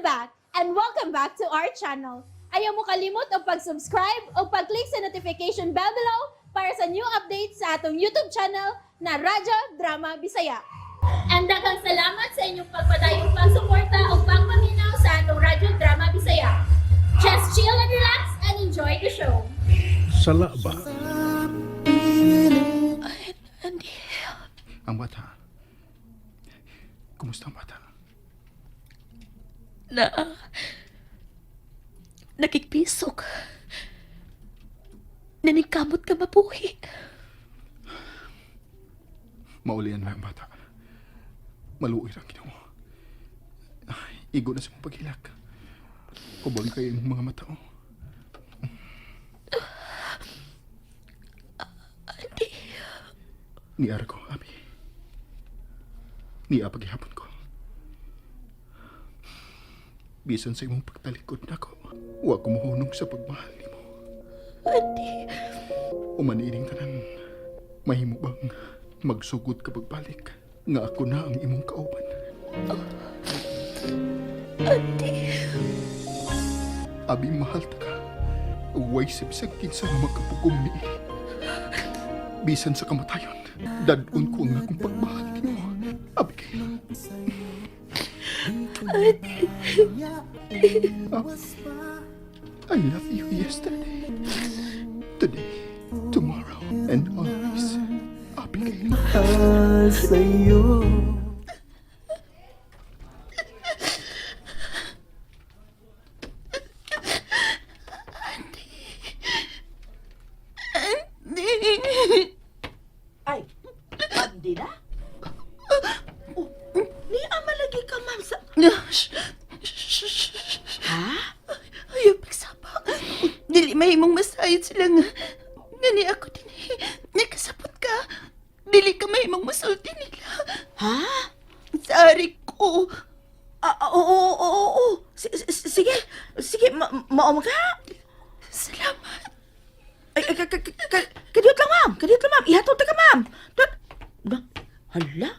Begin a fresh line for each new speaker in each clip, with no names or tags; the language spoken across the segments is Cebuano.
I'm back and welcome back to our channel. Ayaw mo kalimot og pag-subscribe o pag-click sa notification bell below para sa new updates sa atong YouTube channel na Radyo Drama Bisaya. And daghang salamat sa inyong pagpadayong pagsuporta o pagpaminaw sa atong Radyo Drama Bisaya. Just chill and relax and enjoy the show.
Sala ba?
Andy,
Ang bata. Kumusta ang bata?
Na nakigpisok. Naningkamot ka mabuhi.
Maulian na ang bata. Maluoy ra ang Ginoo. Ay, igo na sa mong paghilak. Kubon kay imong mga mata, oh.
Andy,
Niara ko, Abi. Niya paghihapon ko. Bisan sa imong pagtalikod nako, wa ko mohunong sa pagmahal nimo.
Andy,
Umaniining tanan, mahimo bang magsugod ka pagbalik nga ako na ang imong kauban?
Andy.
Abi, mahal ta ka. Way sa bisag kinsa nga magkapugong ni. Bisan sa kamatayon, dad-on ko ang akong pagmahal nimo, Abigail. Ah, I love you yesterday, today, tomorrow, and always. Abigail.
Sa'yo.
Andy.
Ay, Andy na? Oh, ni ama lagi ka, ma'am, sa. Ha?
Ayaw pagsapa. Dili mahimong masayod sila nga. Ngani ako din eh. Nakasapot ka. Dili ka mahimong masulti nila.
Ha?
Sorry ko.
Ah, ah, oo, oo, oo, oo. Sige, sige, mao ka.
Salamat.
Ay, ay, kadiyot lang, ma'am. Kadiyot lang, ma'am. Ihatod ta ka, ma'am. Ba, hala,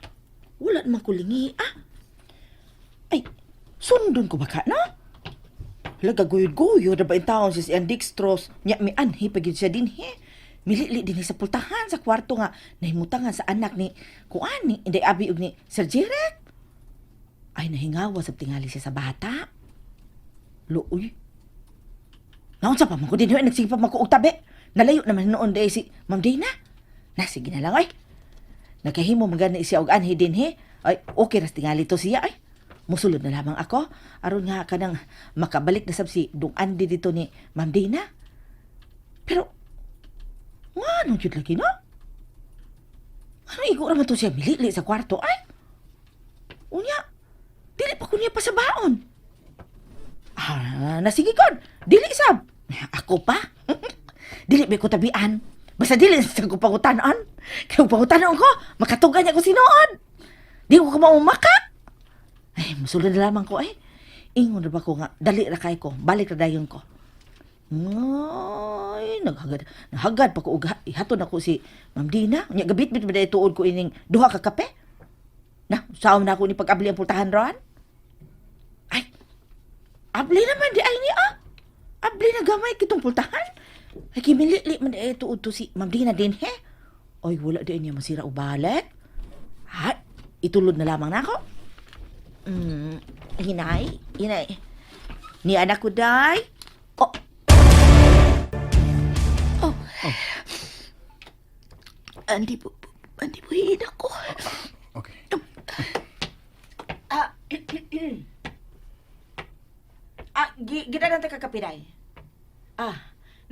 wala naman ko lingi, ah. Ay, sundon ko ba ka, no? Hala, gaguyod-guyod na ba yung taon si Ann Dextros? Nya, mi anhi, pagid siya din, he. Milili din sa pultahan sa kwarto nga nahimutangan sa anak ni kuan ni Inday Abi ug ni Sir Jerek. Ay, nahingawa sa tingali siya sa bata. Luoy. Naunsa pa man ko din, nagsige pa man ko og tabi. Nalayo naman noon dahil si Ma'am Dina. Na, sige na lang, ay. Nakahimo man gani siya og anhi din, he. Ay, okay ras tingali to siya, ay. Musulod na lamang ako. Aron nga kanang makabalik na sab si Dung Andy dito ni Ma'am Dina. Pero, ngano jud lagi, no? Ano igo ra man to siya milili sa kwarto, ay? Unya, dili pa ko niya pasabaon. Ah, nasige kon. Dili sab. Ako pa. Dili ba ko tabian. Basta dili sa ko pangutanon. Kay kung pangutanon ko, makatugan niya ko sinuod. Di ko maumaka. Ay, musulod na lamang ko ay. Ingon na ba ko nga, dali ra kay ko, balik ra dayon ko. Ay, naghagad, nahagad pa ko og ihatod nako si Ma'am Dina. Nya gabit-bit ba tuod ko ining duha ka kape? Na, saom na ako ni pag-abli ang pultahan ron. Ay, abli naman di ay ni ah. Abli na gamay kitong pultahan. Ay, kimilili man di ay tuod to si Ma'am Dina din he. Ay, wala di ay niya masira og balik. Ha, itulod na lamang na ako. Hinay, hinay. Ni anak ko, day. Oh,
Oh. Andy, Andy, buhiin ako.
Okay.
Ah, ah, gidanan ta ka kapiray. Ah,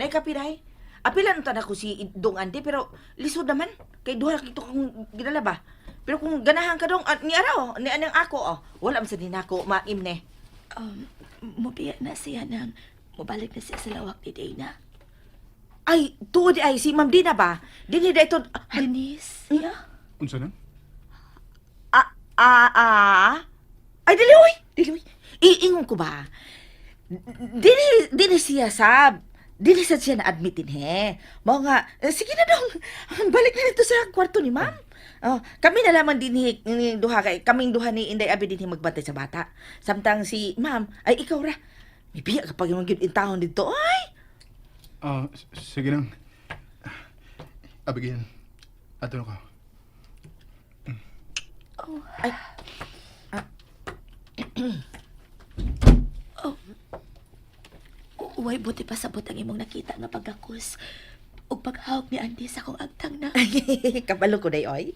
nay kapiray. Apilan ta na ko si Dong Ante pero lisod naman kay duha ra kito kung gidala ba. Pero kung ganahan ka dong, ah, ni araw, ni anang ako oh. Wala man sa din ako maimne.
Mubiya na siya nang mubalik na siya sa lawak ni Dana.
Ay, tuod ay si Ma'am Dina ba? Dinhi da ito. Ah,
Denise, yeah?
Unsa nang?
Ah, ah, ah. Ay, dili oy, dili oy. Iingon ko ba? Dili, dili siya sab. Dili sad siya na-admit dinhi. Mao nga, eh, sige na dong. Balik na dito sa kwarto ni ma'am. Oh, kami na lamang dinhi ni duha kay kaming duha ni Inday Abi dinhi magbantay sa bata. Samtang si ma'am ay ikaw ra. May biya kapag yung gyud intahon dito. Ay,
Ah, sige lang. Abigail, ato na ka.
Ay.
Uway, buti pa sabot ang imong nakita nga paggakus. Ug paghawak ni Andy sa akong agtang na.
Kabalo ko day oy.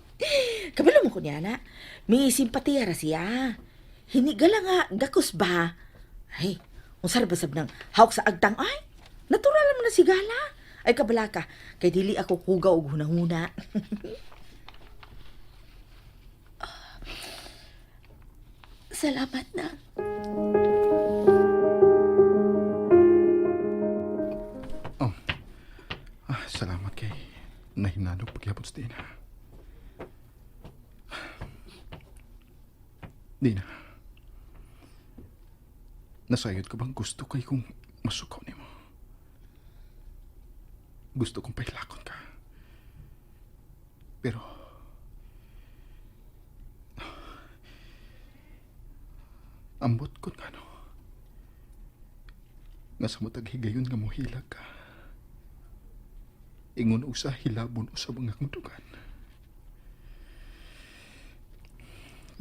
Kabalo mo ko niya na. May simpatiya ra siya. Hinigala nga gakos ba? Ay, unsa ra ba sab nang hawak sa agtang ay? Natural man na sigala. Ay kabala ka, kay dili ako hugaw og hunahuna.
Salamat na.
Oh. Ah, salamat kay nahinalog pagyapot sa Dina. Dina. Nasayod ka bang gusto kay kong masukaw nimo? Gusto kong pahilakon ka. Pero ambot ko nga no. Nga sa matag higayon nga mohilag ka. Ingon usa hilabon usab ang akong dugan.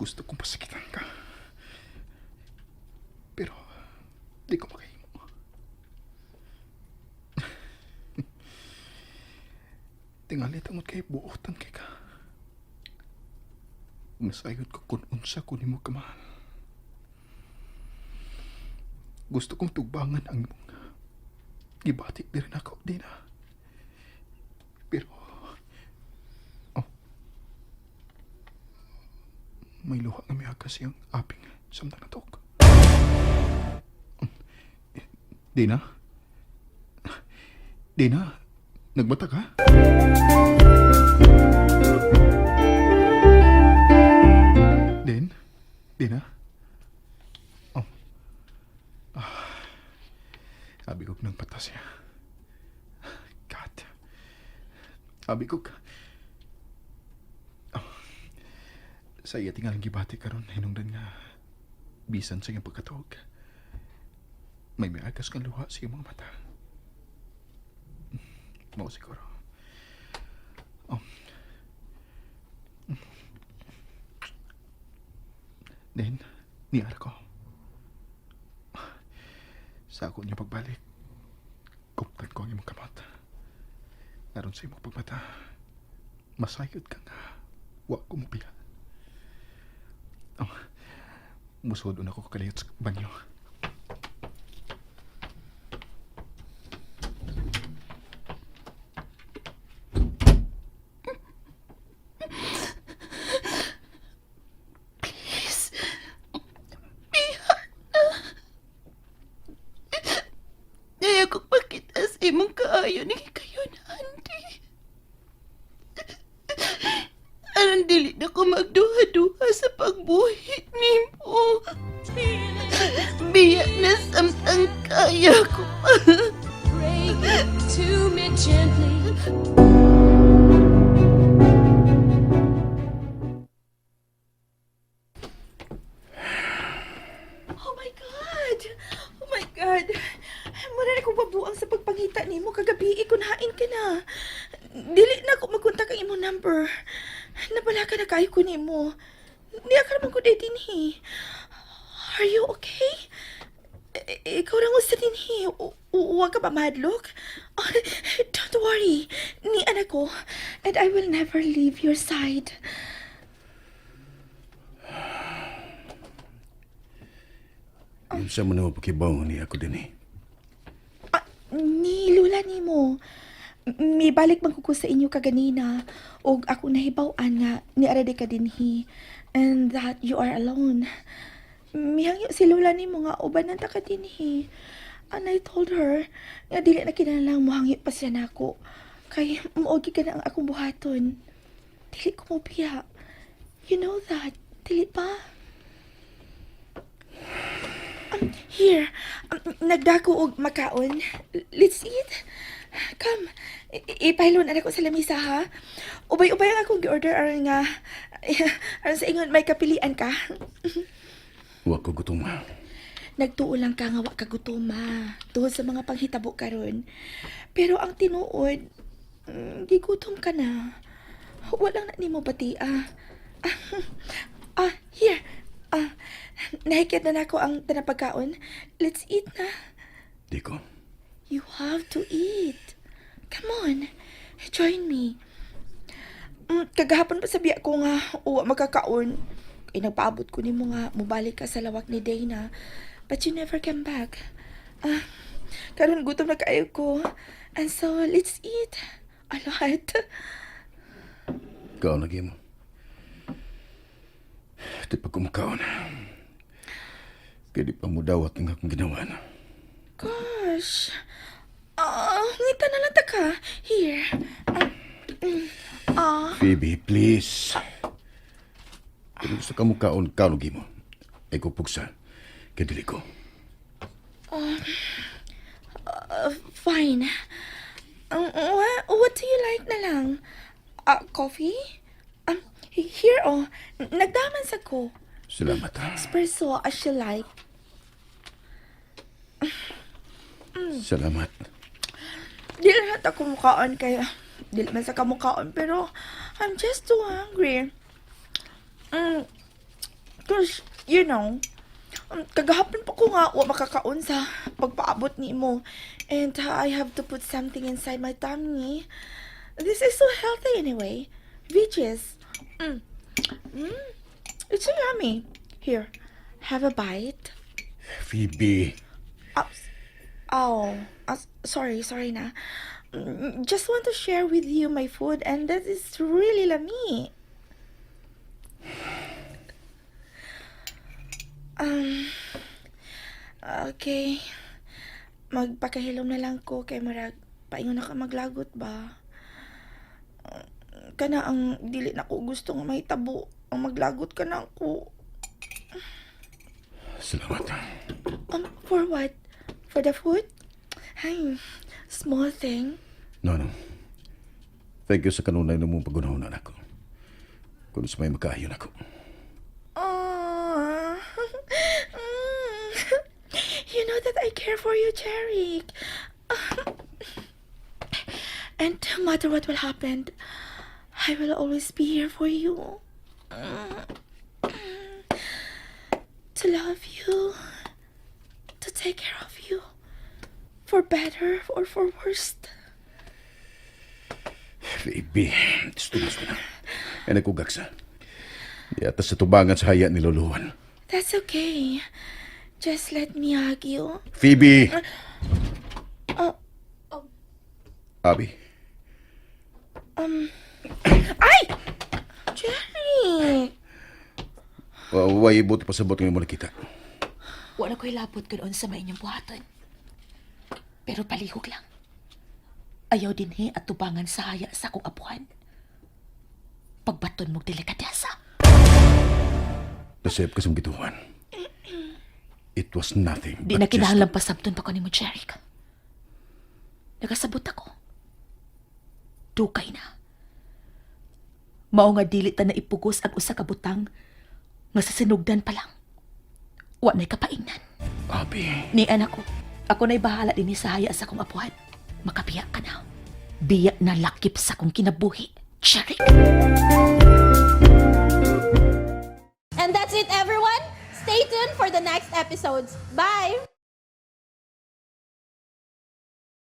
Gusto kong pasakitan ka. Pero di ko makahimo. Tingali tangot kay buotan kay ka. Nasayod ko kung unsa ko nimo kamahal. Gusto kong tugbangan ang imong gibati diri nako, Dina. Pero, oh, may luha nga miagas siyang aping samtang natok. Dina? Dina? Nagbata ka? Din? Dina? Oh. Ah. Abi ko nang patas siya. God. Abi ko Oh. Sa iya tingalang gibati karon hinungdan nga bisan sa iyang pagkatuog. May miagas kang luha sa iyang mga mata. Mao siguro. Oh. Then, niara ko. Sa ako niya pagbalik, kuptan ko ang imong kamot. Aron sa imong pagmata, masayod ka nga. Wa ko mobiya. Oh, musod na ako kalayot sa banyo.
Please. Biha na. Naya ko pakita sa imong kaayo ni kayo na, Andy. Aron dili na ko magduha-duha sa pagbuhit nimo. Biya na samtang kaya ko pa.
Break it to me gently.
Oh my God! Oh my God! Mura na kong pabuang sa pagpangita nimo kagabi kun hain ka na. Dili na ko makontak ang imong number. Nabala ka na kayo ko nimo. Niya ka naman ko day dinhi. Are you okay? Ikaw lang usa dinhi. Huwag ka ba mahadlok? Don't worry. Ni anak ko. And I will never leave your side.
Unsa man nimo pakibaw ni ako dinhi?
Ah, ni Lula nimo. Mibalik man ko sa inyo kaganina og ako nahibaw-an nga ni arade ka dinhi and that you are alone. Mihangyo si Lula nimo nga ubanan ta ka dinhi. And I told her nga dili na kinahanglan mohangyo pa siya nako. Kay muogi ka na ang akong buhaton. Dili ko mobiya. You know that. Dili pa.
Here, nagdako og makaon. Let's eat. Come, ipahilon na ko sa lamisa ha. Ubay-ubay ang akong gi-order aron nga aron sa ingon may kapilian ka.
Wa ko gutom.
Nagtuo lang ka nga wa ka gutoma tungod sa mga panghitabo karon. Pero ang tinuod, gigutom ka na. Wala na nimo bati ah. Ah, here. Ah, nahikit na nako ang tanang pagkaon. Let's eat na.
Di ko.
You have to eat. Come on. Join me. Kagahapon pa sabi ako nga uwa magkakaon. Kay nagpaabot ko nimo nga mobalik ka sa lawak ni Dana. But you never came back. Ah, karon gutom na kaayo ko. And so, let's eat. A lot.
Kaon lagi mo. Di pa kumakaon. Kaya di pa mo dawat ang akong ginawa na.
Gosh. Ah, ngita na lang ta ka. Here. Ah, ah.
Phoebe, please. Kung gusto ka mo kaon, kaon lagi mo. Ay ko pugsa. Kaya dili ko.
Fine. What do you like na lang? Coffee? Here, oh. Nagdaman sa ko.
Salamat.
Espresso as you like.
Salamat.
Di lang nato kumukaon kaya di man sa kamukaon pero I'm just too hungry. Cause, kagahapon pa ko nga wa makakaon sa pagpaabot nimo. And I have to put something inside my tummy. This is so healthy anyway. Veggies. It's so yummy. Here, have a bite.
Phoebe.
Oh, sorry, sorry na. Just want to share with you my food and that is really lami. Okay. Magpakahilom na lang ko kay murag paingon na ka maglagot ba. Kana ang dili na ko gusto nga mahitabo ang maglagot ka na ako.
Salamat.
For what? For the food? Ay, small thing.
No. Thank you sa kanunay na mong pagunahon ako. Kung sa may makaayon ako.
Aww. You know that I care for you, Jeric. And no matter what will happen, I will always be here for you. To love you, to take care of you, for better or for worse.
Phoebe, gusto gusto na. Ay nagkugaksa. Yata sa tubangan sa haya ni Luluan.
That's okay. Just let me hug you.
Phoebe! Abi,
Ay! Jerry!
Way buti pasabot nga mo nakita.
Wala ko'y labot kung unsa may inyong buhaton. Pero palihog lang. Ayaw dinhi at tubangan sa haya sa akong apuhan. Pagbaton mong delikadesa.
Nasayop ka sa gituhan. It was nothing
Di
but
na kinahanglan pasabton pa ko nimo, Jeric. Nagasabot ako. Dugay na. Mao nga dili ta na ipugos ang usa ka butang nga sa sinugdan pa lang. Wa na'y kapaingnan.
Abi,
Ni anak ko, ako na'y bahala dinhi sa haya sa akong apuhan. Makabiya ka na. Biya na lakip sa akong kinabuhi, Jeric.
And that's it, everyone. Stay tuned for the next episodes. Bye!